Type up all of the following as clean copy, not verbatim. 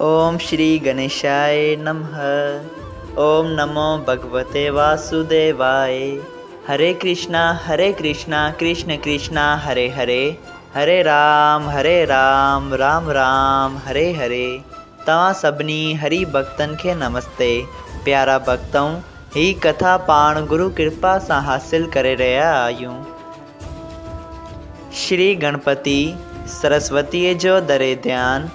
اوم شري گنيشاء نمه اوم نمو ڀڳوتي واسوديواء هري ڪرشنا هري ڪرشنا ڪرشن ڪرشنا هري هري هري رام هري رام رام رام هري هري توهان سڀني هري ڀڳتن کي نمستي پيارا ڀڳتؤ هي ڪٿا پاڻ گرو ڪرپا سان حاصل ڪري رهيا آهيون. شري گڻپتي سرسوتيء جو دري ڌيان،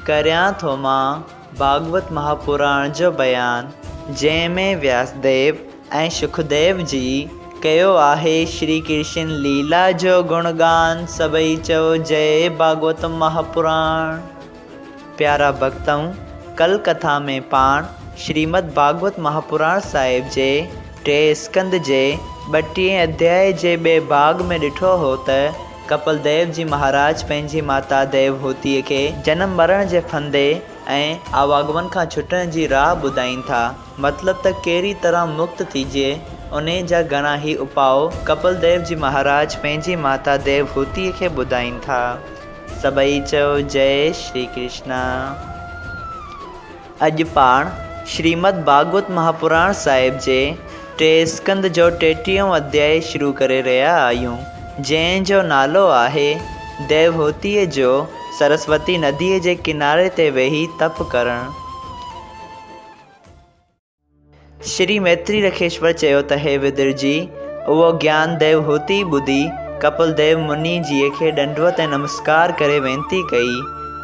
ڪريان ٿو مان ڀاڳوت مهاپراڻ جو بيان، جنهن ۾ وياسديو ۽ شڪديو جي ڪيو آهي شري ڪرشن ليلا جو گڻ گان، سڀئي چئو جئي ڀاڳوت مهاپراڻ. پيارا ڀڳتؤ! ڪل ڪٿا ۾ پاڻ شريمد ڀاڳوت مهاپراڻ صاحب جي ٽئين اسڪنڌ جي ٻٽيهين اڌيائي جي ٻئي ڀاڳ ۾ ڏٺو هو ته ڪپل ديو جي مهاراج پنهنجي ماتا ديوهوتيء کي جنم مرڻ جي ڦندي ۽ آواگمن کان ڇٽڻ جي راهه ٻڌائين ٿا، مطلب ته ڪهڙي طرح مڪت ٿيجي، انهي جا گهڻا ئي اپاء ڪپل ديو جي مهاراج پنهنجي ماتا ديوهوتيء کي ٻڌائين ٿا. سڀئي چئو جئي شري ڪرشنا. اڄ پاڻ شريمد ڀاڳوت مهاپراڻ صاحب جي ٽئين اسڪنڌ جو ٽيٽيهون اڌيائي شروع ڪري رهيا آهيون، جنهن جو نالو آهي ديوهوتيء جو سرسوتي نديء جي ڪناري تي ويهي تپ ڪرڻ. شري ميتري رکيشور چيو ته هي ودر جي! اهو گيان ديوهوتي ٻڌي ڪپل ديو مني جيء کي ڏنڊوت ۽ نمسڪار ڪري وينتي ڪئي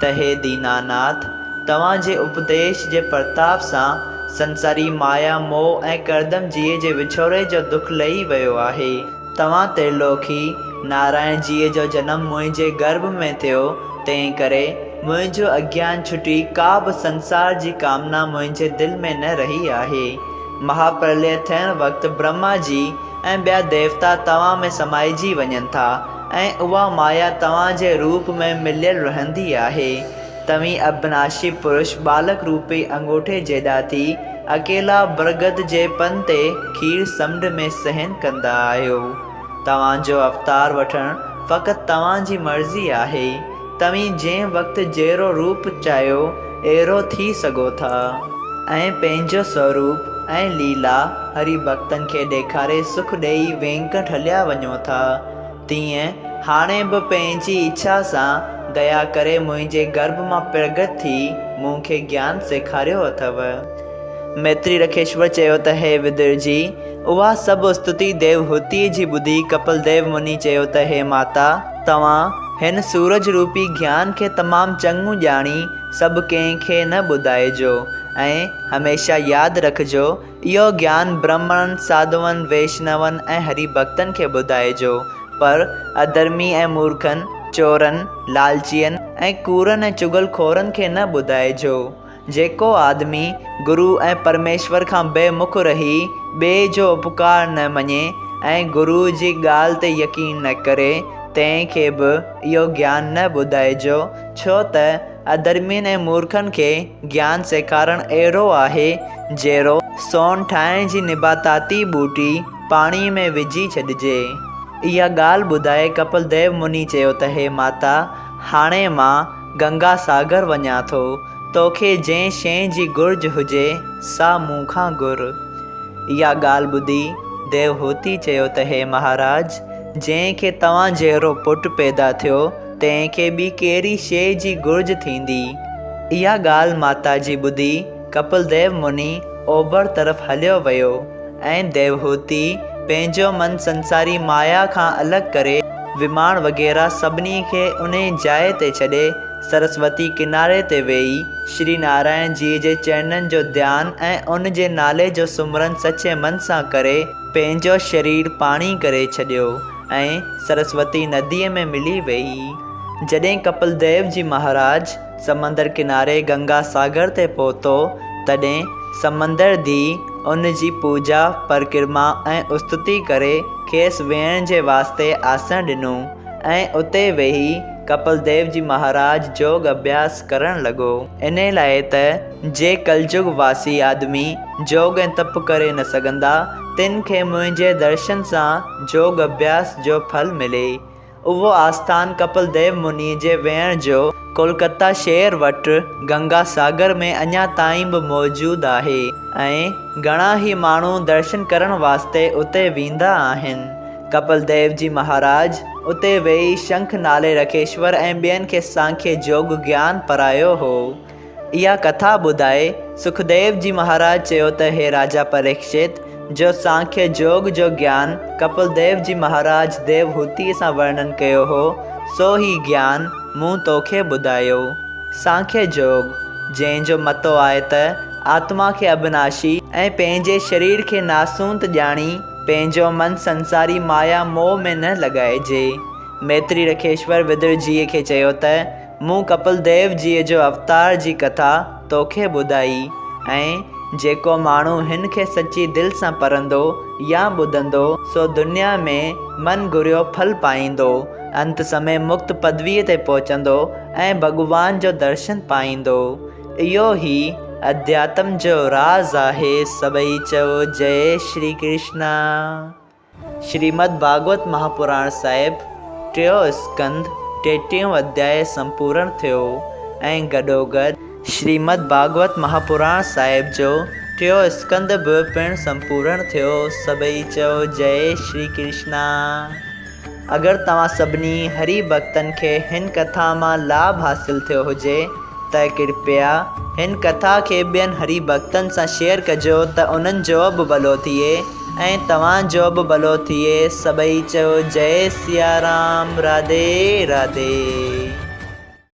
ته هي ديناناٿ! توهان جي اپديش جي پرتاپ سان سنساري مايا موهه ۽ ڪردم جيء جي وڇوڙي جو دک لهي ويو آهي. توهان ترلوڪي نارائڻ جيء جو جنم منهنجي گرڀ ۾ ٿيو، تنهن ڪري منهنجو اگيان ڇٽي ڪا به سنسار جي ڪامنا منهنجي دل ۾ نه رهي آهي. مها پرليه ٿيڻ وقت برهما جي ۽ ٻيا ديوتا توهان ۾ سمائجي وڃن ٿا ۽ اها مايا توهان جي روپ ۾ مليل رهندي آهي. توهين ابناشي پرش ٻالڪ روپي انگوٺي جيڏا ٿي اڪيلا برگد جي پن تي کير سمنڊ ۾ سهن ڪندا آهيو. توهان جو اوتار وٺڻ فقط توهان جي مرضي آهي. توهين جنهن وقت جهڙو روپ چاهيو اهڙو ٿي سگهو ٿا. ۽ پنهنجو سوروپ ۽ ليلا هري ڀڳتن کي ڏيکاري سک ڏيئي وينڪنٺ هليا وڃو ٿا. تيئن هاڻي به پنهنجي اڇا سان ديا ڪري منهنجي گرڀ مان پرگهٽ ٿي مون کي گيان سيکاريو اٿئو. ميتري رکيشور چيو ته هي ودر جي! اها سڀ استتي ديوهوتيء جي ٻڌي ڪپل ديو مني چيو ته هي ماتا! توهان هن سورج روپي گيان کي تمام چڱو ڄاڻي سڀ ڪنهن کي نه ٻڌائجو ۽ هميشه ياد رکجو اهو گيان برهمڻن، ساڌوئن، ويشنون ۽ هري ڀڳتن کي ٻڌائجو، پر اڌرمي ۽ مورکن، چورن، لالچين ۽ ڪوڙن ۽ چغل خورن کي نه ٻڌائجو. جيڪو آدمي گرو ۽ پرميشور کان بي مک رهي ٻئي جو اپڪار نه مڃي ۽ گروء جي ڳالهه تي يقين نه ڪري، تنهن کي به اهو گيان نه ٻڌائجو، ڇو ته اڌرمين ۽ مورکن کي گيان سيکارڻ اهڙو آهي، جهڙو سون ٺاهڻ جي نباتاتي ٻوٽي پاڻيء ۾ وجهي ڇڏجي. اها ڳالهه ٻڌائي ڪپل ديو مني چيو ته هي ماتا! هاڻي مان گنگا ساگر وڃان ٿو. توکي جنهن شيء جي گهرج هجي، سا مون کان گهر. اها ڳالهه ٻڌي ديوهوتي چيو ته هي مهاراج! جنهن کي توهان جهڙو پٽ پيدا ٿيو، تنهن کي ٻي ڪهڙي شيء جي گهرج ٿيندي؟ اها ڳالهه ماتا جي ٻڌي ڪپل ديو مني اوڀر طرف هليو ويو ۽ ديوهوتي پنهنجو من سنساري مايا کان الڳ ڪري وماڻ وغيره سڀني کي انهي جاء تي ڇڏي سرسوتي ڪناري تي ويهي شري نارائڻ جيء جي چرنن جو ڌيان ۽ ان جي نالي جو سمرن سچي من سان ڪري پنهنجو شرير پاڻي ڪري ڇڏيو. ۽ سرسوتي نديء ۾ ملي ويئي. جڏهن ڪپل ديو جي مهاراج سمندر ڪناري گنگا ساگر تي پهتو، تڏهن سمندر ڌيء ان جي پوڄا، پرڪرما ۽ استتي ڪري کيس ويهڻ جي واسطي آسڻ ڏنو ۽ اتي ويهي ڪپل ديو جي مهاراج جوڳ اڀياس ڪرڻ لڳو. انهيء لاء ته جي ڪلجگ واسي آدمي جوڳ ۽ تپ ڪري نه سگهندا، تن کي منهنجي درشن سان جوڳ اڀياس جو ڦل ملي. اهو آسٿان ڪپل ديو منيء جي ويهڻ جو ڪولڪتا شهر وٽ گنگا ساگر ۾ اڃا تائين به موجود آهي ۽ گهڻا ئي ماڻهو درشن ڪرڻ واسطي اتي ويندا آهن. ڪپل ديو جي مهاراج اتي ويهي شنک نالي رکيشور ۽ ٻين کي سانکيه جوڳ گيان پرايو هو. اها ڪٿا ٻڌائي سکديو جي مهاراج چيو ته هي راجا پريکشت! جو سانکيه جوڳ جو گيان ڪپل ديو جي مهاراج ديوهوتيء سان ورڻن ڪيو هو، سو هي گيان مون توکي ٻڌايو. سانکيه جوڳ، جنهن جو متو آهي ته آتما کي اڀناشي ۽ پنهنجي شرير کي ناسونت ڄاڻي پنهنجو من سنساري مايا موهه ۾ نه لڳائجي. ميتري رکيشور ودر جيء کي چيو ته مون ڪپل ديو جيء جو اوتار جي ڪٿا توکي ٻڌائي ۽ جيڪو ماڻهو هن کي سچي دل سان پڙهندو يا ٻڌندو سو دنيا ۾ من گهريو ڦل پائيندو، انت سمي مڪت پدويء تي پهچندو ۽ ڀڳوان جو درشن پائيندو. اهو ئي اڌياتم جو راز آهي. سڀئي چئو جئي شري ڪرشنا. شريمد ڀاڳوت مهاپراڻ صاحب، ٽيون اسڪنڌ، ٽيٽيهون اڌياء سمپورڻ ٿيو ۽ گڏوگڏ شريمد ڀاڳوت مهاپراڻ صاحب جو ٽيون اسڪنڌ به پڻ سمپورڻ ٿيو. سڀئي چئو جئي شري ڪرشنا. اگر توهان سڀني هري ڀڳتن کي هن ڪٿا مان لاڀ حاصل ٿيو هجي ته ڪرپيا هن ڪٿا کي ٻين هري ڀڳتن سان شيئر ڪجو ته انهن جو به ڀلو ٿئي ۽ توهان جو به ڀلو ٿئي سڀئي چئو جئي سيارام راڌي راڌي.